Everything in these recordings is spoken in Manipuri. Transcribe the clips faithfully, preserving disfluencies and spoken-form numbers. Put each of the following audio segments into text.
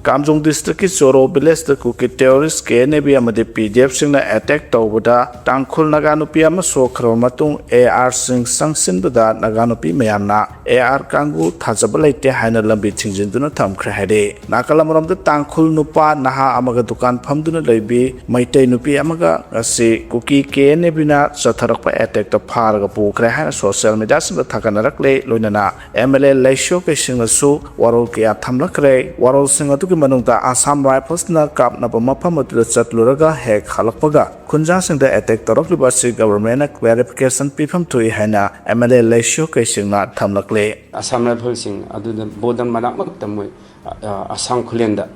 ꯀꯥꯝꯖꯣꯡ ꯗꯤꯁꯇ꯭ꯔꯤꯛꯀꯤ ꯆꯣꯔꯣ ꯚꯤꯂꯦꯖꯇ Kuki terrorist K N A B ꯑꯃꯗꯤ ꯄꯤ ꯗꯤ ꯑꯦꯐꯁꯤꯡꯅ ꯑꯦꯇꯦꯛ ꯇꯧꯕꯗ ꯇꯥꯡꯈꯨꯜ ꯅꯥꯒꯥ ꯅꯨꯄꯤ ꯑꯃ ꯁꯣꯛꯈ꯭ꯔꯕ ꯃꯇꯨꯡ ꯑꯦ ꯑꯥꯔꯁꯤꯡ ꯆꯪꯁꯤꯟꯕꯗ ꯅꯥꯒꯥ ꯅꯨꯄꯤ ꯃꯌꯥꯝꯅ ꯑꯦ ꯑꯥꯔ ꯀꯥꯡꯕꯨ ꯊꯥꯖꯕ ꯂꯩꯇꯦ ꯍꯥꯏꯅ ꯂꯝꯕꯤ ꯊꯤꯡꯖꯤꯟꯗꯨꯅ ꯊꯝꯈ꯭ꯔꯦ ꯍꯥꯏꯔꯤ꯫ ꯅꯥꯀꯜ ꯑꯃꯔꯣꯝꯗ ꯇꯥꯡꯈꯨꯜ ꯅꯨꯄꯥ ꯅꯍꯥ ꯑꯃꯒ ꯗꯨꯀꯥꯟ ꯐꯝꯗꯨꯅ ꯂꯩꯕꯤ ꯃꯩꯇꯩ ꯅꯨꯄꯤ ꯑꯃꯒ ꯉꯁꯤ ꯀꯨꯀꯤ ꯀꯦ ꯑꯦꯟ ꯑꯦ ꯕꯤꯅ ꯆꯠꯊꯔꯛꯄ ꯑꯦꯇꯦꯛꯇ ꯐꯥꯔꯒ ꯄꯨꯈ꯭ꯔꯦ ꯍꯥꯏꯅ ꯁꯣꯁꯤꯌꯦꯜ ꯃꯤꯗꯤꯌꯥꯁꯤꯡꯗ ꯊꯥꯒꯠꯅꯔꯛꯂꯦ꯫ ꯂꯣꯏꯅꯅ ꯑꯦꯝ ꯑꯦꯜ ꯑꯦ ꯂꯩꯁꯤꯌꯣ ꯀꯩꯁꯤꯡꯅꯁꯨ ꯋꯥꯔꯣꯜ ꯀꯌꯥ ꯊꯝꯂꯛꯈ꯭ꯔꯦ꯫ ꯋꯥꯔꯣꯜꯁꯤꯡ ꯑꯗꯨꯒꯤ ꯃꯅꯨꯡꯗ ꯑꯁꯥꯝ ꯔꯥꯏꯐꯜꯁꯅ ꯀꯥꯞꯅꯕ ꯃꯐꯝ ꯑꯗꯨꯗ ꯆꯠꯂꯨꯔꯒ ꯍꯦꯛ ꯍꯜꯂꯛꯄꯒ ꯈꯨꯟꯖꯥꯁꯤꯡꯗ ꯑꯦꯇꯦꯛ ꯇꯧꯔꯛꯂꯤꯕ ꯑꯁꯤ ꯒꯕꯔꯃꯦꯟꯅ ꯀ꯭ꯂꯦꯔꯤꯐꯤꯀꯦꯁꯟ ꯄꯤꯐꯝ ꯊꯣꯛꯏ ꯍꯥꯏꯅ ꯑꯦꯝ ꯑꯦꯜ ꯑꯦ ꯂꯩꯁꯤꯌꯣ ꯀꯩꯁꯤꯡꯅ ꯊꯝꯂꯛꯂꯦ꯫ ꯑꯁꯥꯝ ꯔꯥꯏꯐꯜꯁꯤꯡ ꯑꯗꯨꯗ ꯕꯣꯔꯗꯔ ꯃꯅꯥꯛꯃꯛꯇ ꯃꯣꯏ, ꯑ, ꯑ, ꯑꯁꯥꯝ ꯈꯨꯂꯦꯟꯗ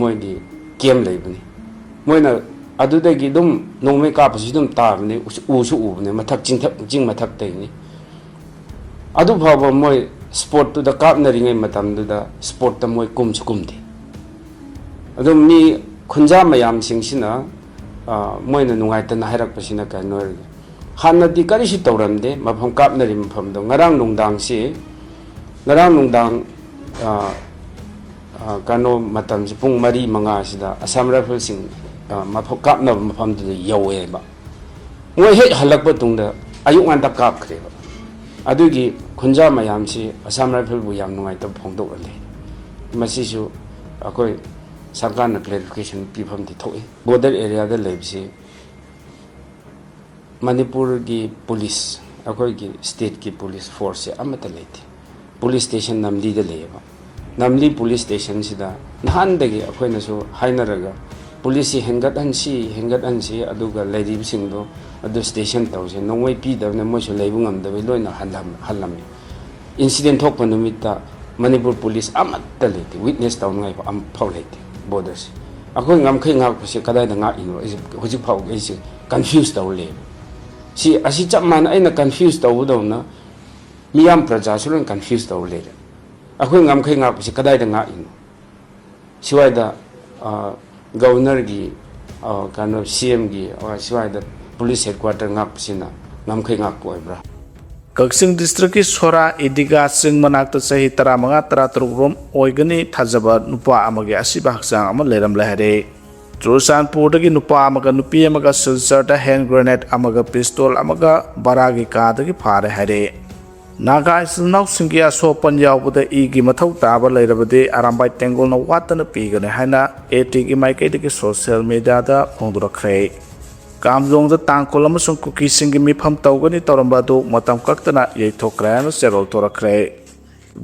ꯃꯣꯏꯒꯤ ꯀꯦꯝ ꯂꯩꯕꯅꯤ꯫ ꯃꯣꯏꯅ ꯑꯗꯨꯗꯒꯤ ꯑꯗꯨꯝ ꯅꯣꯡꯃꯩ ꯀꯥꯞꯄꯁꯨ ꯑꯗꯨꯝ ꯇꯥꯕꯅꯤ, ꯎꯁꯨ, ꯎꯁꯨ ꯎꯕꯅꯤ, ꯃꯊꯛ ꯆꯤꯡꯊꯛ-, ꯆꯤꯡ ꯃꯊꯛꯇꯩꯅꯤ꯫ ꯑꯗꯨ ꯐꯥꯎꯕ ꯃꯣꯏ ꯁ꯭ꯄꯣꯔꯠꯇꯨꯗ ꯀꯥꯞꯅꯔꯤꯉꯩ ꯃꯇꯝꯗꯨꯗ ꯁ꯭ꯄꯣꯔꯠꯇ ꯃꯣꯏ ꯀꯨꯝꯁꯨ ꯀꯨꯝꯗꯦ꯫ ꯑꯗꯨꯝ ꯃꯤ ꯈꯨꯟꯖꯥ ꯃꯌꯥꯝꯁꯤꯡꯁꯤꯅ, ꯑ, ꯃꯣꯏꯅ ꯅꯨꯡꯉꯥꯏꯇꯅ ꯍꯥꯏꯔꯛꯄꯁꯤꯅ ꯀꯩꯅꯣ ꯍꯥꯏꯔꯒ, ꯍꯥꯟꯅꯗꯤ ꯀꯔꯤꯁꯨ ꯇꯧꯔꯝꯗꯦ, ꯃꯐꯝ ꯀꯥꯞꯅꯔꯤ ꯃꯐꯝꯗꯣ꯫ ꯉꯔꯥꯡ ꯅꯨꯡꯗꯥꯡꯁꯤ, ꯉꯔꯥꯡ ꯅꯨꯡꯗꯥꯡ, ꯑ, ꯑ, ꯀꯩꯅꯣ ꯃꯇꯝꯁꯤ ꯄꯨꯡ ꯃꯔꯤ ꯃꯉꯥꯁꯤꯗ ꯑꯁꯥꯝ ꯔꯥꯏꯐꯜꯁꯤꯡ, ꯑ, ꯃꯐꯝ ꯀꯥꯞꯅꯕ ꯃꯐꯝꯗꯨꯗ ꯌꯧꯋꯦꯕ꯫ ꯃꯣꯏ ꯍꯦꯛ ꯍꯜꯂꯛꯄ ꯇꯨꯡꯗ ꯑꯌꯨꯛ ꯉꯟꯇꯥ ꯀꯥꯞꯈ꯭ꯔꯦꯕ꯫ ꯑꯗꯨꯒꯤ ꯈꯨꯟꯖꯥ ꯃꯌꯥꯝꯁꯤ ꯑꯁꯥꯝ ꯔꯥꯏꯐꯜꯕꯨ ꯌꯥꯝ ꯅꯨꯡꯉꯥꯏꯇꯕ ꯐꯣꯡꯗꯣꯛꯂ ꯂꯩ꯫ ꯃꯁꯤꯁꯨ ꯑꯩꯈꯣꯏ ꯁꯔꯀꯥꯔꯅ ꯀ꯭ꯂꯦꯔꯤꯐꯤꯀꯦꯁꯟ ꯄꯤꯐꯝꯗꯤ ꯊꯣꯛꯏ꯫ ꯕꯣꯔꯗꯔ ꯑꯦꯔꯤꯌꯥꯗ ꯂꯩꯕꯁꯤ ꯃꯅꯤꯄꯨꯔꯒꯤ ꯄꯨꯂꯤꯁ, ꯑꯩꯈꯣꯏꯒꯤ ꯁ꯭ꯇꯦꯠꯀꯤ ꯄꯨꯂꯤꯁ ꯐꯣꯔꯁꯁꯦ ꯑꯃꯠꯇ ꯂꯩꯇꯦ꯫ ꯄꯨꯂꯤꯁ ꯁ꯭ꯇꯦꯁꯟ ꯅꯝꯂꯤꯗ ꯂꯩꯌꯦꯕ꯫ ꯅꯝꯂꯤ ꯄꯨꯂꯤꯁ ꯁ꯭ꯇꯦꯁꯟꯁꯤꯗ ꯅꯍꯥꯟꯗꯒꯤ ꯑꯩꯈꯣꯏꯅꯁꯨ ꯍꯥꯏꯅꯔꯒ ꯄꯨꯂꯤꯁꯁꯤ ꯍꯦꯟꯒꯠꯍꯟꯁꯤ, ꯍꯦꯟꯒꯠꯍꯟꯁꯤ, ꯑꯗꯨꯒ ꯂꯩꯔꯤꯕꯁꯤꯡꯗꯣ ꯑꯗꯨ ꯁ꯭ꯇꯦꯁꯟ ꯇꯧꯁꯦ, ꯅꯣꯡꯃꯩ ꯄꯤꯗꯕꯅ ꯃꯣꯏꯁꯨ ꯂꯩꯕ ꯉꯝꯗꯕꯩ ꯂꯣꯏꯅ ꯍꯜꯂꯝ-, ꯍꯜꯂꯝꯃꯤ꯫ ꯏꯟꯁꯤꯗꯦꯟ ꯊꯣꯛꯄ ꯅꯨꯃꯤꯠꯇ ꯃꯅꯤꯄꯨꯔ ꯄꯨꯂꯤꯁ ꯑꯃꯠꯇ ꯂꯩꯇꯦ, ꯋꯤꯠꯅꯦꯁ ꯇꯧꯅꯤꯡꯉꯥꯏ ꯑꯃꯐꯥꯎ ꯂꯩꯇꯦ ꯕꯣꯔꯗꯔꯁꯦ꯫ ꯑꯩꯈꯣꯏ ꯉꯝꯈꯩ ꯉꯥꯛꯄꯁꯦ ꯀꯗꯥꯏꯗ ꯉꯥꯛꯏꯅꯣ? ꯑꯩꯁꯦ ꯍꯧꯖꯤꯛ ꯐꯥꯎ ꯑꯩꯁꯦ ꯀꯟꯐ꯭ꯌꯨꯁ ꯇꯧꯔ ꯂꯩꯌꯦꯕ꯫ ꯁꯤ, ꯑꯁꯤ ꯆꯞ ꯃꯥꯟꯅ ꯑꯩꯅ ꯀꯟꯐ꯭ꯌꯨꯁ ꯇꯧꯕꯗꯧꯅ ꯃꯤꯌꯥꯝ ꯄ꯭ꯔꯖꯥꯁꯨ ꯂꯣꯏ ꯀꯟꯐ꯭ꯌꯨꯁ ꯇꯧꯔ ꯂꯩꯔꯦ꯫ ꯑꯩꯈꯣꯏ ꯉꯝꯈꯩ ꯉꯥꯛꯄꯁꯤ ꯀꯗꯥꯏꯗ ꯉꯥꯛꯏꯅꯣ? ꯁꯤꯋꯥꯏꯗ, ꯑ, ꯒꯕꯔꯅꯔꯒꯤ, ꯑ, ꯀꯩꯅꯣ, ꯁꯤ ꯑꯦꯝꯒꯤ, ꯑ, ꯁꯤꯋꯥꯏꯗ ꯄꯨꯂꯤꯁ ꯍꯦꯗꯀ꯭ꯋꯥꯇꯔ ꯉꯥꯛꯄꯁꯤꯅ ꯉꯝꯈꯩ ꯉꯥꯛꯄ ꯑꯣꯏꯕ꯭ꯔꯥ? ꯀꯛꯆꯤꯡ ꯗꯤꯁꯇ꯭ꯔꯤꯛꯀꯤ ꯁꯣꯔꯥ ꯏꯗꯤꯒꯥ ꯆꯤꯡ ꯃꯅꯥꯛꯇ ꯆꯍꯤ ꯇꯔꯥꯃꯉꯥ ꯇꯔꯥꯇꯔꯨꯛ ꯔꯣꯝ ꯑꯣꯏꯒꯅꯤ ꯊꯥꯖꯕ ꯅꯨꯄꯥ ꯑꯃꯒꯤ ꯑꯁꯤꯕ ꯍꯛꯆꯥꯡ ꯑꯃ ꯂꯩꯔꯝꯂꯦ ꯍꯥꯏꯔꯦ꯫ ꯆꯨꯔꯆꯥꯟꯄꯨꯔꯗꯒꯤ ꯅꯨꯄꯥ ꯑꯃꯒ ꯅꯨꯄꯤ ꯑꯃꯒ ꯁꯤꯜꯆꯔꯗ ꯍꯦꯟ ꯒ꯭ꯔꯦꯅꯦꯗ ꯑꯃꯒ ꯄꯤꯁꯇꯣꯜ ꯑꯃꯒ ꯕꯔꯥꯒꯤ ꯀꯥꯗꯒꯤ ꯐꯥꯔꯦ ꯍꯥꯏꯔꯦ꯫ ꯅꯥꯒꯥ ꯏꯆꯤꯜ ꯏꯅꯥꯎꯁꯤꯡꯒꯤ ꯑꯁꯣꯛ ꯑꯄꯟ ꯌꯥꯎꯕꯗ ꯏꯒꯤ ꯃꯊꯧ ꯇꯥꯕ ꯂꯩꯔꯕꯗꯤ ꯑꯔꯥꯝꯕꯥꯏ ꯇꯦꯡꯒꯣꯜꯅ ꯋꯥꯠꯇꯅ ꯄꯤꯒꯅꯤ ꯍꯥꯏꯅ ꯑꯦ ꯇꯤꯒꯤ ꯃꯥꯏꯀꯩꯗꯒꯤ ꯁꯣꯁꯤꯌꯦꯜ ꯃꯤꯗꯤꯌꯥꯗ ꯐꯣꯡꯗꯣꯔꯛꯈ꯭ꯔꯦ꯫ ꯀꯥꯝꯖꯣꯡꯗ ꯇꯥꯡ ꯀꯨꯟ ꯑꯃꯁꯨꯡ ꯀꯨꯀꯤꯁꯤꯡꯒꯤ ꯃꯤꯐꯝ ꯇꯧꯒꯅꯤ ꯇꯧꯔꯝꯕ ꯑꯗꯨ ꯃꯇꯝ ꯀꯛꯇꯅ ꯌꯩꯊꯣꯛꯈ꯭ꯔꯦ ꯍꯥꯏꯅ ꯆꯦꯔꯣꯜ ꯊꯣꯔꯛꯈ꯭ꯔꯦ꯫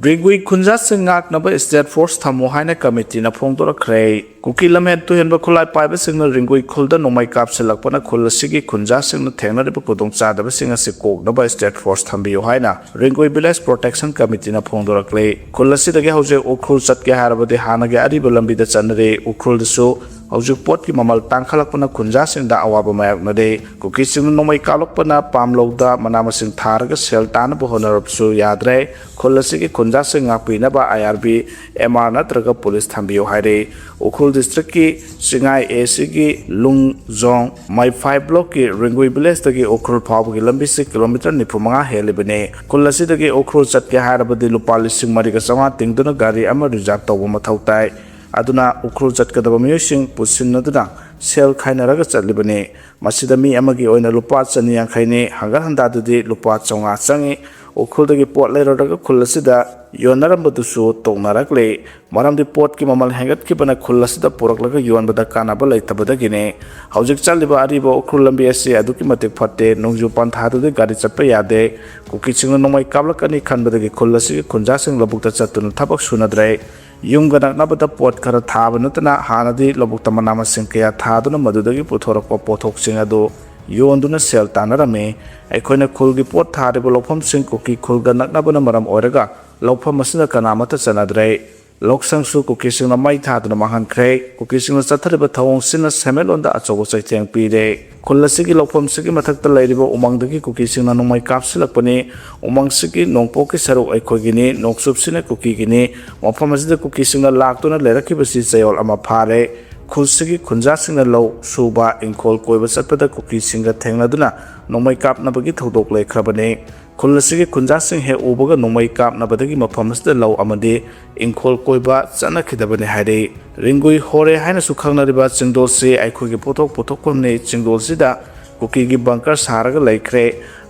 ꯔꯤꯡꯒꯨꯏ ꯈꯨꯟꯖꯥꯁꯤꯡ ꯉꯥꯛꯅꯕ ꯁ꯭ꯇꯦꯠ ꯐꯣꯔꯁ ꯊꯝꯃꯨ ꯍꯥꯏꯅ ꯀꯃꯤꯇꯤꯅ ꯐꯣꯡꯗꯣꯔꯛꯈ꯭ꯔꯦ꯫ ꯀꯨꯀꯤ ꯂꯝꯍꯦꯟ ꯇꯨꯍꯦꯟꯕ ꯈꯨꯠꯂꯥꯏ ꯄꯥꯏꯕꯁꯤꯡꯅ ꯔꯤꯡꯒꯨꯏ ꯈꯨꯜꯗ ꯅꯣꯡꯃꯩ ꯀꯥꯞꯁꯤꯜꯂꯛꯄꯅ ꯈꯨꯜ ꯑꯁꯤꯒꯤ ꯈꯨꯟꯖꯥꯁꯤꯡꯅ ꯊꯦꯡꯅꯔꯤꯕ ꯈꯨꯗꯣꯡꯆꯥꯗꯕꯁꯤꯡ ꯑꯁꯤ ꯀꯣꯛꯅꯕ ꯁ꯭ꯇꯦꯠ ꯐꯣꯔꯁ ꯊꯝꯕꯤꯌꯨ ꯍꯥꯏꯅ ꯔꯤꯡꯒꯨꯏ ꯚꯤꯂꯦꯖ ꯄ꯭ꯔꯣꯇꯦꯛꯁꯟ ꯀꯃꯤꯇꯤꯅ ꯐꯣꯡꯗꯣꯔꯛꯂꯤ꯫ ꯈꯨꯜ ꯑꯁꯤꯗꯒꯤ ꯍꯧꯖꯤꯛ ꯎꯈ꯭ꯔꯨꯜ ꯆꯠꯀꯦ ꯍꯥꯏꯔꯕꯗꯤ ꯍꯥꯟꯅꯒꯤ ꯑꯔꯤꯕ ꯂꯝꯕꯤꯗ ꯆꯠꯅꯔꯤ꯫ ꯎꯈ꯭ꯔꯨꯜꯗꯁꯨ ꯍꯧꯖꯤꯛ ꯄꯣꯠꯀꯤ ꯃꯃꯜ ꯇꯥꯡꯈꯠꯂꯛꯄꯅ ꯈꯨꯟꯖꯥꯁꯤꯡꯗ ꯑꯋꯥꯕ ꯃꯥꯌꯣꯛꯅꯔꯤ꯫ ꯀꯨꯀꯤꯁꯤꯡꯅ ꯅꯣꯡꯃꯩ ꯀꯥꯞꯂꯛꯄꯅ ꯄꯥꯝꯂꯧꯗ ꯃꯅꯥ ꯃꯁꯤꯡ ꯊꯥꯔꯒ ꯁꯦꯜ ꯇꯥꯅꯕ ꯍꯣꯠꯅꯔꯕꯁꯨ ꯌꯥꯗ꯭ꯔꯦ꯫ ꯈꯨꯜ ꯑꯁꯤꯒꯤ ꯈꯨꯟꯖꯥꯁꯤꯡ ꯉꯥꯛꯄꯤꯅꯕ ꯑꯥꯏ ꯑꯥꯔ ꯕꯤ, ꯑꯦꯝ ꯑꯥꯔ ꯅꯠꯇ꯭ꯔꯒ ꯄꯨꯂꯤꯁ ꯊꯝꯕꯤꯌꯨ ꯍꯥꯏꯔꯤ꯫ ꯎꯈ꯭ꯔꯨꯜ ꯗꯤꯁꯇ꯭ꯔꯤꯛꯀꯤ ꯆꯤꯡꯉꯥꯏ ꯑꯦ ꯁꯤꯒꯤ ꯂꯨꯡꯖꯣꯡ ꯃꯩꯐꯥꯏ ꯕ꯭ꯂꯣꯛꯀꯤ ꯔꯤꯡꯒꯨꯏ ꯚꯤꯂꯦꯖꯇꯒꯤ ꯎꯈ꯭ꯔꯨꯜ ꯐꯥꯎꯕꯒꯤ ꯂꯝꯕꯤꯁꯤ ꯀꯤꯂꯣꯃꯤꯇꯔ ꯅꯤꯐꯨ ꯃꯉꯥ ꯍꯦꯜꯂꯤꯕꯅꯤ꯫ ꯈꯨꯜ ꯑꯁꯤꯗꯒꯤ ꯎꯈ꯭ꯔꯨꯜ ꯆꯠꯀꯦ ꯍꯥꯏꯔꯕꯗꯤ ꯂꯨꯄꯥ ꯂꯤꯁꯤꯡ ꯃꯔꯤꯒ ꯆꯥꯝꯃꯉꯥ ꯇꯤꯡꯗꯨꯅ ꯒꯥꯔꯤ ꯑꯃ ꯔꯤꯖꯥꯔꯚ ꯇꯧꯕ ꯃꯊꯧ ꯇꯥꯏ꯫ ꯑꯗꯨꯅ ꯎꯈ꯭ꯔꯨꯜ ꯆꯠꯀꯗꯕ ꯃꯤꯑꯣꯏꯁꯤꯡ ꯄꯨꯟꯁꯤꯟꯅꯗꯨꯅ ꯁꯦꯜ ꯈꯥꯏꯅꯔꯒ ꯆꯠꯂꯤꯕꯅꯤ꯫ ꯃꯁꯤꯗ ꯃꯤ ꯑꯃꯒꯤ ꯑꯣꯏꯅ ꯂꯨꯄꯥ ꯆꯅꯤ ꯌꯥꯡꯈꯩꯅꯤ, ꯍꯪꯒꯠ ꯍꯟꯗꯥꯗꯨꯗꯤ ꯂꯨꯄꯥ ꯆꯥꯝꯃꯉꯥ ꯆꯪꯏ꯫ ꯎꯈ꯭ꯔꯨꯜꯗꯒꯤ ꯄꯣꯠ ꯂꯩꯔꯨꯔꯒ ꯈꯨꯜ ꯑꯁꯤꯗ ꯌꯣꯟꯅꯔꯝꯕꯗꯨꯁꯨ ꯇꯣꯛꯅꯔꯛꯂꯤ꯫ ꯃꯔꯝꯗꯤ ꯄꯣꯠꯀꯤ ꯃꯃꯜ ꯍꯦꯟꯒꯠꯈꯤꯕꯅ ꯈꯨꯜ ꯑꯁꯤꯗ ꯄꯨꯔꯛꯂꯒ ꯌꯣꯟꯕꯗ ꯀꯥꯟꯅꯕ ꯂꯩꯇꯕꯗꯒꯤꯅꯤ꯫ ꯍꯧꯖꯤꯛ ꯆꯠꯂꯤꯕ ꯑꯔꯤꯕ ꯎꯈ꯭ꯔꯨꯜ ꯂꯝꯕꯤ ꯑꯁꯤ ꯑꯗꯨꯛꯀꯤ ꯃꯇꯤꯛ ꯐꯠꯇꯦ꯫ ꯅꯣꯡꯖꯨ ꯄꯟꯊꯥꯗꯗꯤ ꯒꯥꯔꯤ ꯆꯠꯄ ꯌꯥꯗꯦ꯫ ꯀꯨꯀꯤꯁꯤꯡꯅ ꯅꯣꯡꯃꯩ ꯀꯥꯞꯂꯛꯀꯅꯤ ꯈꯟꯕꯗꯒꯤ ꯈꯨꯜ ꯑꯁꯤꯒꯤ ꯈꯨꯟꯖꯥꯁꯤꯡ ꯂꯧꯕꯨꯛꯇ ꯆꯠꯇꯨꯅ ꯊꯕꯛ ꯁꯨꯅꯗ꯭ꯔꯦ꯫ ꯌꯨꯝꯒ ꯅꯛꯅꯕꯗ ꯄꯣꯠ ꯈꯔ ꯊꯥꯕ ꯅꯠꯇꯅ ꯍꯥꯟꯅꯗꯤ ꯂꯧꯕꯨꯛꯇ ꯃꯅꯥ ꯃꯁꯤꯡ ꯀꯌꯥ ꯊꯥꯗꯨꯅ ꯃꯗꯨꯗꯒꯤ ꯄꯨꯊꯣꯔꯛꯄ ꯄꯣꯠꯊꯣꯛꯁꯤꯡ ꯑꯗꯨ ꯌꯣꯟꯗꯨꯅ ꯁꯦꯜ ꯇꯥꯟꯅꯔꯝꯃꯤ꯫ ꯑꯩꯈꯣꯏꯅ ꯈꯨꯜꯒꯤ ꯄꯣꯠ ꯊꯥꯔꯤꯕ ꯂꯧꯐꯝꯁꯤꯡ ꯀꯨꯀꯤ ꯈꯨꯜꯒ ꯅꯛꯅꯕꯅ ꯃꯔꯝ ꯑꯣꯏꯔꯒ ꯂꯧꯐꯝ ꯑꯁꯤꯗ ꯀꯅꯥꯃꯠꯇ ꯆꯠꯅꯗ꯭ꯔꯦ꯫ ꯂꯧꯁꯪꯁꯨ ꯀꯨꯀꯤꯁꯤꯡꯅ ꯃꯩ ꯊꯥꯗꯨꯅ ꯃꯥꯡꯍꯟꯈ꯭ꯔꯦ꯫ ꯀꯨꯀꯤꯁꯤꯡꯅ ꯆꯠꯊꯔꯤꯕ ꯊꯧꯑꯣꯡꯁꯤꯅ ꯁꯦꯟꯃꯤꯠꯂꯣꯟꯗ ꯑꯆꯧꯕ ꯆꯩꯊꯦꯡ ꯄꯤꯔꯦ꯫ ꯈꯨꯜ ꯑꯁꯤꯒꯤ ꯂꯧꯐꯝꯁꯤꯒꯤ ꯃꯊꯛꯇ ꯂꯩꯔꯤꯕ ꯎꯃꯪꯗꯒꯤ ꯀꯨꯀꯤꯁꯤꯡꯅ ꯅꯣꯡꯃꯩ ꯀꯥꯞꯁꯤꯜꯂꯛꯄꯅꯤ꯫ ꯎꯃꯪꯁꯤꯒꯤ ꯅꯣꯡꯄꯣꯛꯀꯤ ꯁꯔꯨꯛ ꯑꯩꯈꯣꯏꯒꯤꯅꯤ, ꯅꯣꯡꯆꯨꯞꯁꯤꯅ ꯀꯨꯀꯤꯒꯤꯅꯤ꯫ ꯃꯐꯝ ꯑꯁꯤꯗ ꯀꯨꯀꯤꯁꯤꯡꯅ ꯂꯥꯛꯇꯨꯅ ꯂꯩꯔꯛꯈꯤꯕꯁꯤ ꯆꯌꯣꯜ ꯑꯃ ꯐꯥꯔꯦ꯫ ꯈꯨꯜꯁꯤꯒꯤ ꯈꯨꯟꯖꯥꯁꯤꯡꯅ ꯂꯧ ꯁꯨꯕ, ꯏꯪꯈꯣꯜ ꯀꯣꯏꯕ ꯆꯠꯄꯗ ꯀꯨꯀꯤꯁꯤꯡꯒ ꯊꯦꯡꯅꯗꯨꯅ ꯅꯣꯡꯃꯩ ꯀꯥꯞꯅꯕꯒꯤ ꯊꯧꯗꯣꯛ ꯂꯩꯈ꯭ꯔꯕꯅꯤ꯫ ꯈꯨꯜ ꯑꯁꯤꯒꯤ ꯈꯨꯟꯖꯥꯁꯤꯡ ꯍꯦꯛ ꯎꯕꯒ ꯅꯣꯡꯃꯩ ꯀꯥꯞꯅꯕꯗꯒꯤ ꯃꯐꯝ ꯑꯁꯤꯗ ꯂꯧ ꯑꯃꯗꯤ ꯏꯪꯈꯣꯜ ꯀꯣꯏꯕ ꯆꯠꯅꯈꯤꯗꯕꯅꯤ ꯍꯥꯏꯔꯤ꯫ ꯔꯤꯡꯒꯨꯏ ꯍꯣꯔꯦ ꯍꯥꯏꯅꯁꯨ ꯈꯪꯅꯔꯤꯕ ꯆꯤꯡꯗꯣꯜꯁꯤ ꯑꯩꯈꯣꯏꯒꯤ ꯄꯣꯠꯊꯣꯛ ꯄꯨꯊꯣꯛꯐꯝꯅꯤ꯫ ꯆꯤꯡꯗꯣꯜꯁꯤꯗ ꯀꯨꯀꯤꯒꯤ ꯕꯪꯀꯔ ꯁꯥꯔꯒ ꯂꯩꯈ꯭ꯔꯦ꯫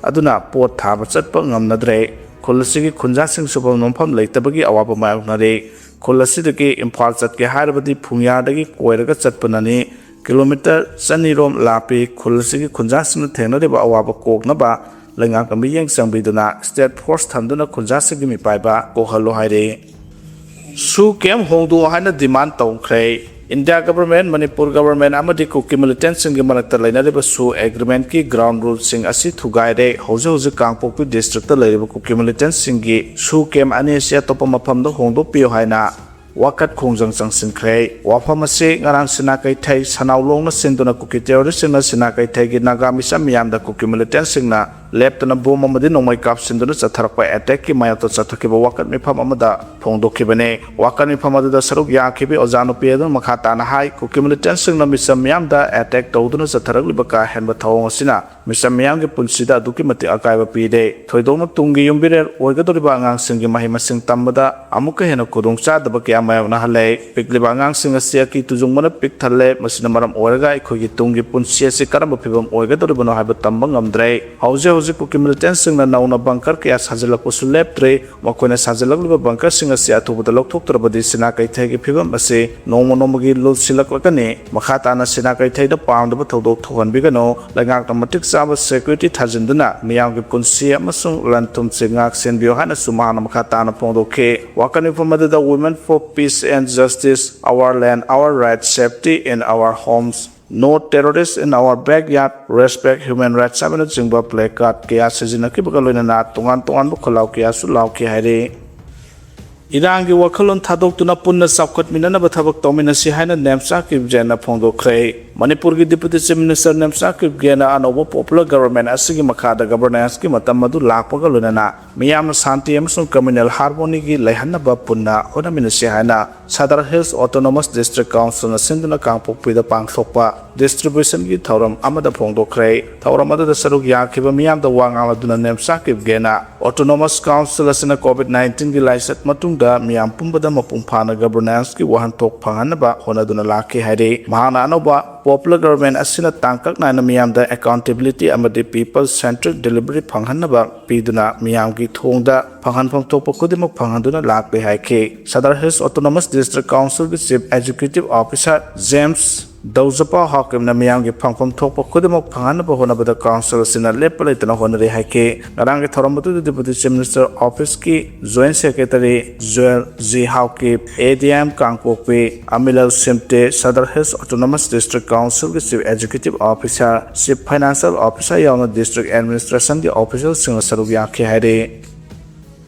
ꯑꯗꯨꯅ ꯄꯣꯠ ꯊꯥꯕ ꯆꯠꯄ ꯉꯝꯅꯗ꯭ꯔꯦ꯫ ꯈꯨꯜ ꯑꯁꯤꯒꯤ ꯈꯨꯟꯖꯥꯁꯤꯡ ꯁꯨꯐꯝ ꯅꯣꯝꯐꯝ ꯂꯩꯇꯕꯒꯤ ꯑꯋꯥꯕ ꯃꯥꯌꯣꯛꯅꯔꯤ꯫ ꯈꯨꯜ ꯑꯁꯤꯗꯒꯤ ꯏꯝꯐꯥꯜ ꯆꯠꯀꯦ ꯍꯥꯏꯔꯕꯗꯤ ꯐꯨꯡꯌꯥꯗꯒꯤ ꯀꯣꯏꯔꯒ ꯆꯠꯄꯅꯅꯤ꯫ ꯀꯤꯂꯣꯃꯤꯇꯔ ꯆꯅꯤꯔꯣꯝ ꯂꯥꯞꯄꯤ꯫ ꯈꯨꯜ ꯑꯁꯤꯒꯤ ꯈꯨꯟꯖꯥꯁꯤꯡꯅ ꯊꯦꯡꯅꯔꯤꯕ ꯑꯋꯥꯕ ꯀꯣꯛꯅꯕ ꯂꯩꯉꯥꯛꯅ ꯃꯤꯠꯌꯦꯡ ꯆꯪꯕꯤꯗꯨꯅ ꯁ꯭ꯇꯦꯠ ꯐꯣꯔꯁ ꯊꯝꯗꯨꯅ ꯈꯨꯟꯖꯥꯁꯤꯡꯒꯤ ꯃꯤꯄꯥꯏꯕ ꯀꯣꯛꯍꯜꯂꯨ ꯍꯥꯏꯔꯤ꯫ ꯁꯨ ꯀꯦꯝ ꯍꯣꯡꯗꯣꯛꯑꯣ ꯍꯥꯏꯅ ꯗꯤꯃꯥꯟ ꯇꯧꯈ꯭ꯔꯦ꯫ ꯏꯟꯗꯤꯌꯥ ꯒꯚꯔꯟꯃꯦꯟꯠ, ꯃꯅꯤꯄꯨꯔ ꯒꯚꯔꯟꯃꯦꯟꯠ ꯑꯃꯗꯤ ꯀꯨꯀꯤ ꯃꯤꯂꯤꯇꯦꯟꯠꯁꯤꯡꯒꯤ ꯃꯔꯛꯇ ꯂꯩꯅꯔꯤꯕ ꯁꯨ ꯑꯦꯒ꯭ꯔꯤꯃꯦꯟꯠꯀꯤ ꯒ꯭ꯔꯥꯎꯟ ꯔꯨꯜꯁꯤꯡ ꯑꯁꯤ ꯊꯨꯒꯥꯏꯔꯦ꯫ ꯍꯧꯖꯤꯛ ꯍꯧꯖꯤꯛ ꯀꯥꯡꯄꯣꯛꯄꯤ ꯗꯤꯁꯇ꯭ꯔꯤꯛꯇ ꯂꯩꯔꯤꯕ ꯀꯨꯀꯤ ꯃꯤꯂꯤꯇꯦꯟꯠꯁꯤꯡꯒꯤ ꯁꯨ ꯀꯦꯝ ꯑꯅꯤ ꯑꯁꯤ ꯑꯇꯣꯞꯄ ꯃꯐꯝꯗ ꯍꯣꯡꯗꯣꯛꯄꯤꯌꯨ ꯍꯥꯏꯅ ꯋꯥꯀꯠ ꯈꯣꯡꯖꯪ ꯆꯪꯁꯤꯟꯈ꯭ꯔꯦ꯫ ꯋꯥꯐꯝ ꯑꯁꯤ ꯉꯔꯥꯡ ꯁꯤꯅꯥ ꯀꯩꯊꯩ ꯁꯅꯥꯎ ꯂꯣꯡꯅ ꯁꯤꯟꯗꯨꯅ ꯀꯨꯀꯤ ꯇꯦꯔꯣꯔꯤꯁ꯭ꯠꯁꯤꯡꯅ ꯁꯤꯅꯥ ꯀꯩꯊꯩꯒꯤ ꯅꯥꯒꯥ ꯃꯤꯆꯝ ꯃꯤꯌꯥꯝꯗ ꯀꯨꯀꯤ ꯃꯤꯂꯤꯇꯦꯟꯠꯁꯤꯡꯅ ꯂꯦꯞꯇꯅ ꯕꯣꯝ ꯑꯃꯗꯤ ꯅꯣꯡꯃꯩ ꯀꯥꯞꯁꯤꯟꯗꯨꯅ ꯆꯠꯊꯔꯛꯄ ꯑꯦꯇꯦꯛꯀꯤ ꯃꯥꯌꯣꯛꯇ ꯆꯠꯊꯈꯤꯕ ꯋꯥꯀꯠ ꯃꯤꯐꯝ ꯑꯃꯗ ꯐꯣꯡꯗꯣꯛꯈꯤꯕꯅꯤ꯫ ꯋꯥꯀꯠ ꯃꯤꯐꯝ ꯑꯗꯨꯗ ꯁꯔꯨꯛ ꯌꯥꯈꯤꯕ ꯑꯣꯖꯥ ꯅꯨꯄꯤ ꯑꯗꯨꯅ ꯃꯈꯥ ꯇꯥꯅ ꯍꯥꯏ, ꯀꯨꯀꯤ ꯃꯤꯂꯤꯇꯦꯟꯠꯁꯤꯡꯅ ꯃꯤꯆꯝ ꯃꯤꯌꯥꯝꯗ ꯑꯦꯇꯦꯛ ꯇꯧꯗꯨꯅ ꯆꯠꯊꯔꯛꯂꯤꯕ ꯀꯥ ꯍꯦꯟꯕ ꯊꯧꯑꯣꯡ ꯑꯁꯤꯅ ꯃꯤꯆꯝ ꯃꯤꯌꯥꯝꯒꯤ ꯄꯨꯟꯁꯤꯗ ꯑꯗꯨꯛꯀꯤ ꯃꯇꯤꯛ ꯑꯀꯥꯏꯕ ꯄꯤꯔꯦ꯫ ꯊꯣꯏꯗꯣꯛꯅ ꯇꯨꯡꯒꯤ ꯌꯨꯝꯕꯤꯔꯦꯜ ꯑꯣꯏꯒꯗꯧꯔꯤꯕ ꯑꯉꯥꯡꯁꯤꯡꯒꯤ ꯃꯍꯩ ꯃꯁꯤꯡ ꯇꯝꯕꯗ ꯑꯃꯨꯛꯀ ꯍꯦꯟꯅ ꯈꯨꯗꯣꯡꯆꯥꯗꯕ ꯀꯌꯥ ꯃꯥꯌꯣꯛꯅꯍꯜꯂꯦ꯫ ꯄꯤꯛꯂꯤꯕ ꯑꯉꯥꯡꯁꯤꯡ ꯑꯁꯤ ꯑꯀꯤ ꯇꯨꯖꯨꯡꯕꯅ ꯄꯤꯛ ꯊꯜꯂꯦ꯫ ꯃꯁꯤꯅ ꯃꯔꯝ ꯑꯣꯏꯔꯒ ꯑꯩꯈꯣꯏꯒꯤ ꯇꯨꯡꯒꯤ ꯄꯨꯟꯁꯤ ꯑꯁꯤ ꯀꯔꯝꯕ ꯐꯤꯕꯝ ꯑꯣꯏꯒꯗꯧꯔꯤꯕꯅꯣ ꯍꯥꯏꯕ ꯇꯝꯕ ꯉꯝꯗ꯭ꯔꯦ꯫ ꯍꯧꯖꯤꯛ ꯍꯧꯖꯤꯛ ꯀꯨꯀꯤ ꯃꯤꯂꯤꯇꯦꯟꯠꯁꯤꯡꯅ ꯅꯧꯅ ꯕꯪꯀꯔ ꯀꯌꯥ ꯁꯥꯖꯤꯜꯂꯛꯄꯁꯨ ꯂꯦꯞꯇ꯭ꯔꯤ꯫ ꯃꯈꯣꯏꯅ ꯁꯥꯖꯤꯜꯂꯛꯂꯤꯕ ꯕꯪꯀꯔꯁꯤꯡ ꯑꯁꯤ ꯑꯊꯨꯕꯗ ꯂꯧꯊꯣꯛꯇ꯭ꯔꯕꯗꯤ ꯁꯤꯅꯥ ꯀꯩꯊꯩꯒꯤ ꯐꯤꯕꯝ ꯑꯁꯤ ꯅꯣꯡꯃ ꯅꯣꯡꯃꯒꯤ ꯂꯨꯁꯤꯜꯂꯛꯂꯒꯅꯤ꯫ ꯃꯈꯥ ꯇꯥꯅ ꯁꯤꯅꯥ ꯀꯩꯊꯩꯗ ꯄꯥꯝꯗꯕ ꯊꯧꯗꯣꯛ ꯊꯣꯛꯍꯟꯕꯤꯒꯅꯨ꯫ ꯂꯩꯉꯥꯛꯅ ꯃꯇꯤꯛ ꯆꯥꯕ ꯁꯦꯀ꯭ꯌꯨꯔꯤꯇꯤ ꯊꯥꯖꯤꯟꯗꯨꯅ ꯃꯤꯌꯥꯝꯒꯤ ꯄꯨꯟꯁꯤ ꯑꯃꯁꯨꯡ ꯂꯟ ꯊꯨꯝꯁꯤꯡ ꯉꯥꯛ ꯁꯦꯟꯕꯤꯌꯨ ꯍꯥꯏꯅꯁꯨ ꯃꯍꯥꯛꯅ ꯃꯈꯥ ꯇꯥꯅ ꯐꯣꯡꯗꯣꯛꯈꯤ꯫ ꯋꯥꯀꯠ ꯃꯤꯐꯝ ꯑꯗꯨꯗ Women for Peace and Justice, Our Land, Our Rights, Safety in Our Homes, No Terrorist in Our Backyard, Respect Human Rights ꯍꯥꯏꯕꯅꯆꯤꯡꯕ placard ꯀꯌꯥ ꯁꯤꯖꯤꯟꯅꯈꯤꯕꯒ ꯂꯣꯏꯅꯅ ꯇꯣꯉꯥꯟ ꯇꯣꯉꯥꯟꯕ ꯈꯣꯜꯂꯥꯎ ꯀꯌꯥꯁꯨ ꯂꯥꯎꯈꯤ ꯍꯥꯏꯔꯤ꯫ ꯏꯔꯥꯡꯒꯤ ꯋꯥꯈꯜꯂꯣꯟ ꯊꯥꯗꯣꯛꯇꯨꯅ ꯄꯨꯟꯅ ꯆꯥꯎꯈꯠꯃꯤꯟꯅꯅꯕ ꯊꯕꯛ ꯇꯧꯃꯤꯟꯅꯁꯤ ꯍꯥꯏꯅ ꯅꯦꯝꯆꯥ ꯀꯤꯞꯒꯦꯟꯅ ꯐꯣꯡꯗꯣꯛꯈ꯭ꯔꯦ꯫ ꯃꯅꯤꯄꯨꯔꯒꯤ Deputy Chief Minister ꯅꯦꯝꯆꯥ ꯀꯤꯞꯒꯦꯟꯅ ꯑꯅꯧꯕ popular government ꯑꯁꯤꯒꯤ ꯃꯈꯥꯗ governanceꯀꯤ ꯃꯇꯝ ꯑꯗꯨ ꯂꯥꯛꯄꯒ ꯂꯣꯏꯅꯅ ꯃꯤꯌꯥꯝꯅ ꯁꯥꯟꯇꯤ ꯑꯃꯁꯨꯡ communal harmonyꯒꯤ ꯂꯩꯍꯟꯅꯕ ꯄꯨꯟꯅ ꯍꯣꯠꯅꯃꯤꯟꯅꯁꯤ ꯍꯥꯏꯅ Sadar Hills Autonomous District Councilꯅ ꯁꯤꯟꯗꯨꯅ ꯀꯥꯡꯄꯣꯛꯄꯤꯗ ꯄꯥꯡꯊꯣꯛꯄ distributionꯒꯤ ꯊꯧꯔꯝ ꯑꯃꯗ ꯐꯣꯡꯗꯣꯛꯈ꯭ꯔꯦ꯫ ꯊꯧꯔꯝ ꯑꯗꯨꯗ ꯁꯔꯨꯛ ꯌꯥꯈꯤꯕ ꯃꯤꯌꯥꯝꯗ ꯋꯥ ꯉꯥꯡꯂꯗꯨꯅ ꯅꯦꯝꯆꯥ ꯀꯤꯞꯒꯦꯟꯅ Autonomous Council ꯑꯁꯤꯅ COVID nineteenꯒꯤ ꯂꯥꯏꯆꯠ ꯃꯇꯨꯡꯗ ꯃꯤꯌꯥꯝ ꯄꯨꯝꯕꯗ ꯃꯄꯨꯡ ꯐꯥꯅ governanceꯀꯤ ꯋꯥꯍꯟꯊꯣꯛ ꯐꯪꯍꯟꯅꯕ ꯍꯣꯠꯅꯗꯨꯅ ꯂꯥꯛꯈꯤ ꯍꯥꯏꯔꯤ꯫ ꯃꯍꯥꯛꯅ ꯑꯅꯧꯕ popular government ꯑꯁꯤꯅ ꯇꯥꯡꯀꯛ ꯅꯥꯏꯅ ꯃꯤꯌꯥꯝꯗ accountability ꯑꯃꯗꯤ people centric delivery ꯐꯪꯍꯟꯅꯕ ꯄꯤꯗꯨꯅ ꯃꯤꯌꯥꯝꯒꯤ ꯊꯣꯡꯗ ꯐꯪꯍꯟꯐꯝ ꯊꯣꯛꯄ ꯈꯨꯗꯤꯡꯃꯛ ꯐꯪꯍꯟꯗꯨꯅ ꯂꯥꯛꯂꯦ ꯍꯥꯏꯈꯤ꯫ Sadar Hills Autonomous District Councilꯒꯤ Chief Executive Officer James ꯗꯧꯖꯄꯥ ꯍꯥꯀꯤꯝꯅ ꯃꯤꯌꯥꯝꯒꯤ ꯐꯪꯐꯝ ꯊꯣꯛꯄ ꯈꯨꯗꯤꯡꯃꯛ ꯐꯪꯍꯟꯅꯕ ꯍꯣꯠꯅꯕꯗ council ꯑꯁꯤꯅ ꯂꯦꯞꯄ ꯂꯩꯇꯅ ꯍꯣꯠꯅꯔꯤ ꯍꯥꯏꯈꯤ꯫ ꯉꯔꯥꯡꯒꯤ ꯊꯧꯔꯝ ꯑꯗꯨꯗ Deputy Chief Minister Officeꯀꯤ Joint Secretary Joel G Haokip, ADM ꯀꯥꯡꯄꯣꯛꯄꯤ ꯑꯃꯤꯂꯜ ꯁꯤꯝꯇꯦ, Sadar Hills Autonomous District Councilꯒꯤ Chief Executive Officer, Chief Financial Officer ꯌꯥꯎꯅ district administrationꯒꯤ officialꯁꯤꯡꯅ ꯁꯔꯨꯛ ꯌꯥꯈꯤ ꯍꯥꯏꯔꯤ꯫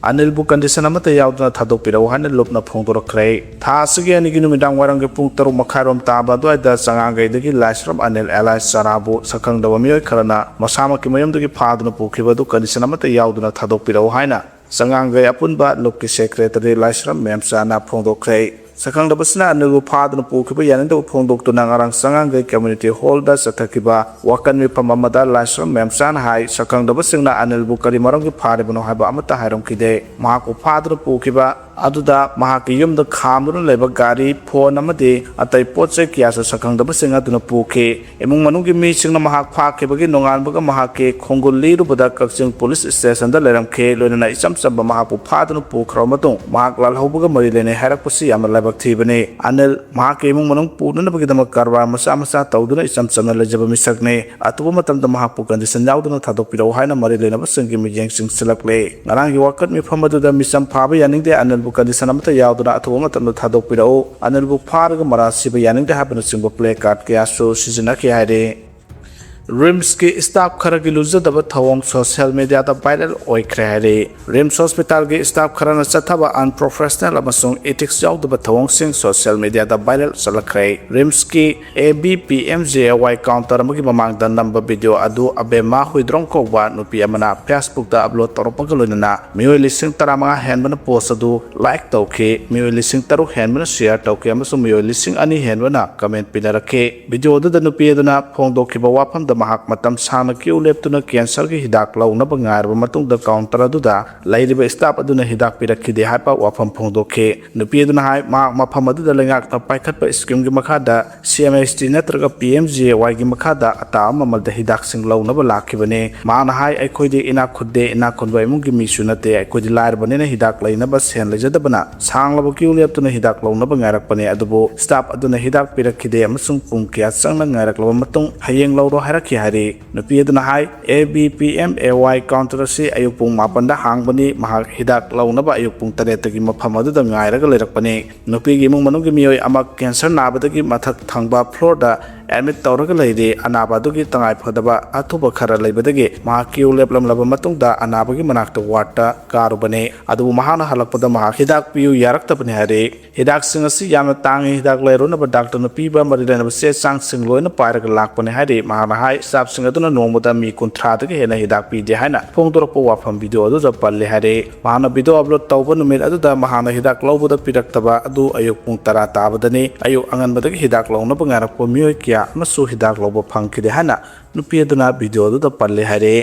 ꯑꯅꯤꯜꯕꯨ condition ꯑꯃꯠꯇ ꯌꯥꯎꯗꯅ ꯊꯥꯗꯣꯛꯄꯤꯔꯛꯎ ꯍꯥꯏꯅ ꯂꯨꯞꯅ ꯐꯣꯡꯗꯣꯔꯛꯈ꯭ꯔꯦ꯫ ꯊꯥ ꯑꯁꯤꯒꯤ ꯑꯅꯤꯒꯤ ꯅꯨꯃꯤꯗꯥꯡ ꯋꯥꯏꯔꯝꯒꯤ ꯄꯨꯡ ꯇꯔꯨꯛ ꯃꯈꯥꯏꯔꯣꯝ ꯇꯥꯕ ꯑꯗꯨꯋꯥꯏꯗ ꯆꯉꯥꯡꯒꯩꯗꯒꯤ ꯂꯥꯏꯁ꯭ꯔꯝ ꯑꯅꯤꯜ alias ꯆꯔꯥꯕꯨ ꯁꯛꯈꯪꯗꯕ ꯃꯤꯑꯣꯏ ꯈꯔꯅ ꯃꯁꯥꯃꯛꯀꯤ ꯃꯌꯨꯝꯗꯒꯤ ꯐꯥꯗꯨꯅ ꯄꯨꯈꯤꯕ ꯑꯗꯨ condition ꯑꯃꯠꯇ ꯌꯥꯎꯗꯅ ꯊꯥꯗꯣꯛꯄꯤꯔꯛꯎ ꯍꯥꯏꯅ ꯆꯉꯥꯡꯒꯩ ꯑꯄꯨꯟꯕ ꯂꯨꯞꯀꯤ secretary ꯂꯥꯏꯁ꯭ꯔꯝ ꯃꯦꯝꯆꯥꯅ ꯐꯣꯡꯗꯣꯛꯈ꯭ꯔꯦ꯫ ꯁꯛꯈꯪꯗꯕꯁꯤꯅ ꯑꯅꯤꯜꯕꯨ ꯐꯥꯗꯨꯅ ꯄꯨꯈꯤꯕ ꯌꯥꯅꯤꯡꯗꯕ ꯐꯣꯡꯗꯣꯛꯇꯨꯅ ꯉꯔꯥꯡ ꯆꯉꯥꯡꯒꯩ community hallꯗ ꯆꯠꯊꯈꯤꯕ ꯋꯥꯀꯠ ꯃꯤꯐꯝ ꯑꯃꯗ ꯂꯥꯏꯁ꯭ꯔꯝ ꯃꯦꯝꯆꯥꯅ ꯍꯥꯏ, ꯁꯛꯈꯪꯗꯕꯁꯤꯡꯅ ꯑꯅꯤꯜꯕꯨ ꯀꯔꯤ ꯃꯔꯝꯒꯤ ꯐꯥꯔꯤꯕꯅꯣ ꯍꯥꯏꯕ ꯑꯃꯠꯇ ꯍꯥꯏꯔꯝꯈꯤꯗꯦ꯫ ꯃꯍꯥꯛꯄꯨ ꯐꯥꯗꯨꯅ ꯄꯨꯈꯤꯕ ꯑꯗꯨꯗ ꯃꯍꯥꯛꯀꯤ ꯌꯨꯝꯗ ꯈꯥꯝꯗꯨꯅ ꯂꯩꯕ ꯒꯥꯔꯤ, phone ꯑꯃꯗꯤ ꯑꯇꯩ ꯄꯣꯠ ꯆꯩ ꯀꯌꯥꯁꯨ ꯁꯛꯈꯪꯗꯕꯁꯤꯡ ꯑꯗꯨꯅ ꯄꯨꯈꯤ꯫ ꯏꯃꯨꯡ ꯃꯅꯨꯡꯒꯤ ꯃꯤꯁꯤꯡꯅ ꯃꯍꯥꯛ ꯐꯥꯈꯤꯕꯒꯤ ꯅꯣꯡꯉꯥꯟꯕꯒ ꯃꯍꯥꯛꯀꯤ ꯈꯣꯡꯒꯨꯜ ꯂꯤꯔꯨꯕꯗ ꯀꯛꯆꯤꯡ police stationꯗ ꯂꯩꯔꯝꯈꯤ꯫ ꯂꯣꯏꯅꯅ ꯏꯆꯝ ꯆꯝꯕ ꯃꯍꯥꯛꯄꯨ ꯐꯥꯗꯨꯅ ꯄꯨꯈ꯭ꯔꯕ ꯃꯇꯨꯡ ꯃꯍꯥꯛ ꯂꯥꯜꯍꯧꯕꯒ ꯃꯔꯤ ꯂꯩꯅꯩ ꯍꯥꯏꯔꯛꯄꯁꯤ ꯌꯥꯝꯅ ꯂꯥꯏꯕꯛ ꯊꯤꯕꯅꯤ꯫ ꯑꯅꯤꯜ ꯃꯍꯥꯛꯀꯤ ꯏꯃꯨꯡ ꯃꯅꯨꯡ ꯄꯨꯅꯅꯕꯒꯤꯗꯃꯛ ꯀꯔꯕꯥꯔ ꯃꯆꯥ ꯃꯆꯥ ꯇꯧꯗꯨꯅ ꯏꯆꯝ ꯆꯝꯅ ꯂꯩꯖꯕ ꯃꯤꯁꯛꯅꯤ꯫ ꯑꯊꯨꯕ ꯃꯇꯝꯗ ꯃꯍꯥꯛꯄꯨ condition ꯌꯥꯎꯗꯅ ꯊꯥꯗꯣꯛꯄꯤꯔꯛꯎ ꯍꯥꯏꯅ ꯃꯔꯤ ꯂꯩꯅꯕꯁꯤꯡꯒꯤ ꯃꯤꯠꯌꯦꯡ ꯆꯤꯡꯁꯤꯜꯂꯛꯂꯦ꯫ ꯉꯔꯥꯡꯒꯤ ꯋꯥꯀꯠ ꯃꯤꯐꯝ ꯑꯗꯨꯗ ꯃꯤꯆꯝ ꯐꯥꯕ ꯌꯥꯅꯤꯡꯗꯦ, ꯑꯅꯤꯜꯕꯨ condition ꯑꯃꯠꯇ ꯌꯥꯎꯗꯅ ꯑꯊꯨꯕ ꯃꯇꯝꯗ ꯊꯥꯗꯣꯛꯄꯤꯔꯛꯎ, ꯑꯅꯤꯜꯕꯨ ꯐꯥꯔꯒ ꯃꯔꯥꯜ ꯁꯤꯕ ꯌꯥꯅꯤꯡꯗꯦ ꯍꯥꯏꯕꯅꯆꯤꯡꯕ placard ꯀꯌꯥꯁꯨ ꯁꯤꯖꯤꯟꯅꯈꯤ ꯍꯥꯏꯔꯤ꯫ ꯔꯤꯝꯁꯀꯤ ꯁ꯭ꯇꯥꯐ ꯈꯔꯒꯤ ꯂꯨꯖꯗꯕ ꯊꯧꯑꯣꯡ ꯁꯣꯁꯤꯌꯦꯜ ꯃꯤꯗꯤꯌꯥꯗ ꯚꯥꯏꯔꯦꯜ ꯑꯣꯏꯈ꯭ꯔꯦ ꯍꯥꯏꯔꯤ꯫ ꯔꯤꯝꯁ ꯍꯣꯁꯄꯤꯇꯥꯜꯒꯤ ꯁ꯭ꯇꯥꯐ ꯈꯔꯅ ꯆꯠꯊꯕ ꯑꯟꯄ꯭ꯔꯣꯐꯦꯁꯅꯦꯜ ꯑꯃꯁꯨꯡ ꯏꯊꯤꯛꯁ ꯌꯥꯎꯗꯕ ꯊꯧꯑꯣꯡꯁꯤꯡ ꯁꯣꯁꯤꯌꯦꯜ ꯃꯤꯗꯤꯌꯥꯗ ꯚꯥꯏꯔꯦꯜ ꯆꯠꯂꯛꯈ꯭ꯔꯦ꯫ ꯔꯤꯝꯁꯀꯤ A B P M J A Y counter ꯑꯃꯒꯤ ꯃꯃꯥꯡꯗ ꯅꯝꯕ ꯚꯤꯗꯤꯑꯣ ꯑꯗꯨ ꯑꯕꯦꯃꯥ ꯍꯨꯏꯗ꯭ꯔꯣꯝ ꯀꯧꯕ ꯅꯨꯄꯤ ꯑꯃꯅ ꯐꯦꯁꯕꯨꯛꯇ ꯑꯞꯂꯣꯗ ꯇꯧꯔꯛꯄꯒ ꯂꯣꯏꯅꯅ ꯃꯤꯑꯣꯏ ꯂꯤꯁꯤꯡ ꯇꯔꯥꯃꯉꯥ ꯍꯦꯟꯕꯅ ꯄꯣꯁ ꯑꯗꯨ ꯂꯥꯏꯛ ꯇꯧꯈꯤ, ꯃꯤꯑꯣꯏ ꯂꯤꯁꯤꯡ ꯇꯔꯨꯛ ꯍꯦꯟꯕꯅ ꯁꯤꯌꯔ ꯇꯧꯈꯤ ꯑꯃꯁꯨꯡ ꯃꯤꯑꯣꯏ ꯂꯤꯁꯤꯡ ꯑꯅꯤ ꯍꯦꯟꯕꯅ ꯀꯃꯦꯟ ꯄꯤꯅꯔꯛꯈꯤ꯫ ꯚꯤꯗꯤꯑꯣ ꯑꯗꯨꯗ ꯅꯨꯄꯤ ꯑꯗꯨꯅ ꯐꯣꯡꯗꯣꯛꯈꯤꯕ ꯋꯥꯐꯝꯗ, ꯃꯍꯥꯛ ꯃꯇꯝ ꯁꯥꯡꯅ ꯀ꯭ꯌꯨ ꯂꯦꯞꯇꯨꯅ ꯀꯦꯟꯁꯔꯒꯤ ꯍꯤꯗꯥꯛ ꯂꯧꯅꯕ ꯉꯥꯏꯔꯕ ꯃꯇꯨꯡꯗ ꯀꯥꯎꯟꯇꯔ ꯑꯗꯨꯗ ꯂꯩꯔꯤꯕ ꯁ꯭ꯇꯥꯐ ꯑꯗꯨꯅ ꯍꯤꯗꯥꯛ ꯄꯤꯔꯛꯈꯤꯗꯦ ꯍꯥꯏꯕ ꯋꯥꯐꯝ ꯐꯣꯡꯗꯣꯛꯈꯤ꯫ ꯅꯨꯄꯤ ꯑꯗꯨꯅ ꯍꯥꯏ, ꯃꯍꯥꯛ ꯃꯐꯝ ꯑꯗꯨꯗ ꯂꯩꯉꯥꯛꯅ ꯄꯥꯏꯈꯠꯄ ꯁ꯭ꯀꯤꯝꯒꯤ ꯃꯈꯥꯗ ꯁꯤ ꯑꯦꯝ ꯑꯩꯆ ꯇꯤ ꯅꯠꯇ꯭ꯔꯒ ꯄꯤ ꯑꯦꯝ ꯖꯤ ꯑꯦ ꯋꯥꯏꯒꯤ ꯃꯈꯥꯗ ꯑꯇꯥꯕ ꯃꯃꯜꯗ ꯍꯤꯗꯥꯛꯁꯤꯡ ꯂꯧꯅꯕ ꯂꯥꯛꯈꯤꯕꯅꯤ꯫ ꯃꯍꯥꯛꯅ ꯍꯥꯏ, ꯑꯩꯈꯣꯏꯗꯤ ꯏꯅꯥꯛ ꯈꯨꯟꯗꯦ, ꯏꯅꯥꯛ ꯈꯨꯟꯕ ꯏꯃꯨꯡꯒꯤ ꯃꯤꯁꯨ ꯅꯠꯇꯦ, ꯑꯩꯈꯣꯏꯗꯤ ꯂꯥꯏꯔꯕꯅꯤꯅ ꯍꯤꯗꯥꯛ ꯂꯩꯅꯕ ꯁꯦꯟ ꯂꯩꯖꯗꯕꯅ ꯁꯥꯡꯂꯕ ꯀ꯭ꯌꯨ ꯂꯦꯞꯇꯨꯅ ꯍꯤꯗꯥꯛ ꯂꯧꯅꯕ ꯉꯥꯏꯔꯛꯄꯅꯤ, ꯑꯗꯨꯕꯨ ꯁ꯭ꯇꯥꯐ ꯑꯗꯨꯅ ꯍꯤꯗꯥꯛ ꯄꯤꯔꯛꯈꯤꯗꯦ ꯑꯃꯁꯨꯡ ꯄꯨꯡ ꯀꯌꯥ ꯆꯪꯅ ꯉꯥꯏꯔꯛꯂꯕ ꯃꯇꯨꯡ ꯍꯌꯦꯡ ꯂꯧꯔꯣ ꯍꯥꯏꯔꯛꯈꯤ ꯍꯥꯏꯔꯤ꯫ ꯅꯨꯄꯤ ꯑꯗꯨꯅ ꯍꯥꯏ, A B P M A Y counter ꯑꯁꯤ ꯑꯌꯨꯛ ꯄꯨꯡ ꯃꯥꯄꯟꯗ ꯍꯥꯡꯕꯅꯤ, ꯃꯍꯥꯛ ꯍꯤꯗꯥꯛ ꯂꯧꯅꯕ ꯑꯌꯨꯛ ꯄꯨꯡ ꯇꯔꯦꯠꯇꯒꯤ ꯃꯐꯝ ꯑꯗꯨꯗ ꯉꯥꯏꯔꯒ ꯂꯩꯔꯛꯄꯅꯤ꯫ ꯅꯨꯄꯤꯒꯤ ꯏꯃꯨꯡ ꯃꯅꯨꯡꯒꯤ ꯃꯤꯑꯣꯏ ꯑꯃ ꯀꯦꯟꯁꯔ ꯅꯥꯕꯗꯒꯤ ꯃꯊꯛ ꯊꯪꯕ ꯐ꯭ꯂꯣꯔꯗ ꯑꯦꯗꯃꯤꯠ ꯇꯧꯔꯒ ꯂꯩꯔꯤ꯫ ꯑꯅꯥꯕ ꯑꯗꯨꯒꯤ ꯇꯉꯥꯏ ꯐꯗꯕ ꯑꯊꯨꯕ ꯈꯔ ꯂꯩꯕꯗꯒꯤ ꯃꯍꯥꯛ ꯀ꯭ꯌꯨ ꯂꯦꯞꯂꯝꯂꯕ ꯃꯇꯨꯡꯗ ꯑꯅꯥꯕꯒꯤ ꯃꯅꯥꯛꯇ ꯋꯥꯔꯗꯇ ꯀꯥꯔꯨꯕꯅꯤ꯫ ꯑꯗꯨꯕꯨ ꯃꯍꯥꯛꯅ ꯍꯜꯂꯛꯄꯗ ꯃꯍꯥꯛ ꯍꯤꯗꯥꯛ ꯄꯤꯌꯨ ꯌꯥꯔꯛꯇꯕꯅꯤ ꯍꯥꯏꯔꯤ꯫ ꯍꯤꯗꯥꯛꯁꯤꯡ ꯑꯁꯤ ꯌꯥꯝꯅ ꯇꯥꯡꯏ, ꯍꯤꯗꯥꯛ ꯂꯩꯔꯨꯅꯕ ꯗꯥꯛꯇꯔꯅ ꯄꯤꯕ ꯃꯔꯤ ꯂꯩꯅꯕ ꯆꯦ ꯆꯥꯡꯁꯤꯡ ꯂꯣꯏꯅ ꯄꯥꯏꯔꯒ ꯂꯥꯛꯄꯅꯤ ꯍꯥꯏꯔꯤ꯫ ꯃꯍꯥꯛꯅ ꯍꯥꯏ, ꯁ꯭ꯇꯥꯐꯁꯤꯡ ꯑꯗꯨꯅ ꯅꯣꯡꯃꯗ ꯃꯤ ꯀꯨꯟꯊ꯭ꯔꯥꯗꯒꯤ ꯍꯦꯟꯅ ꯍꯤꯗꯥꯛ ꯄꯤꯗꯦ ꯍꯥꯏꯅ ꯐꯣꯡꯗꯣꯔꯛꯄ ꯋꯥꯐꯝ ꯚꯤꯗꯤꯑꯣ ꯑꯗꯨꯗ ꯄꯜꯂꯦ ꯍꯥꯏꯔꯤ꯫ ꯃꯍꯥꯛꯅ ꯚꯤꯗꯤꯑꯣ ꯑꯞꯂꯣꯗ ꯇꯧꯕ ꯅꯨꯃꯤꯠ ꯑꯗꯨꯗ ꯃꯍꯥꯛꯅ ꯍꯤꯗꯥꯛ ꯂꯧꯕꯗ ꯄꯤꯔꯛꯇꯕ ꯑꯗꯨ ꯑꯌꯨꯛ ꯄꯨꯡ ꯇꯔꯥ ꯇꯥꯕꯗꯅꯤ꯫ ꯑꯌꯨꯛ ꯑꯉꯟꯕꯗꯒꯤ ꯍꯤꯗꯥꯛ ꯂꯧꯅꯕ ꯉꯥꯏꯔꯛꯄ ꯃꯤꯑꯣꯏ ꯀꯌꯥ ꯑꯃꯁꯨ ꯍꯤꯗꯥꯛ ꯂꯧꯕ ꯐꯪꯈꯤꯗꯦ ꯍꯥꯏꯅ ꯅꯨꯄꯤ ꯑꯗꯨꯅ ꯚꯤꯗꯤꯑꯣ ꯑꯗꯨꯗ ꯄꯜꯂꯦ ꯍꯥꯏꯔꯤ꯫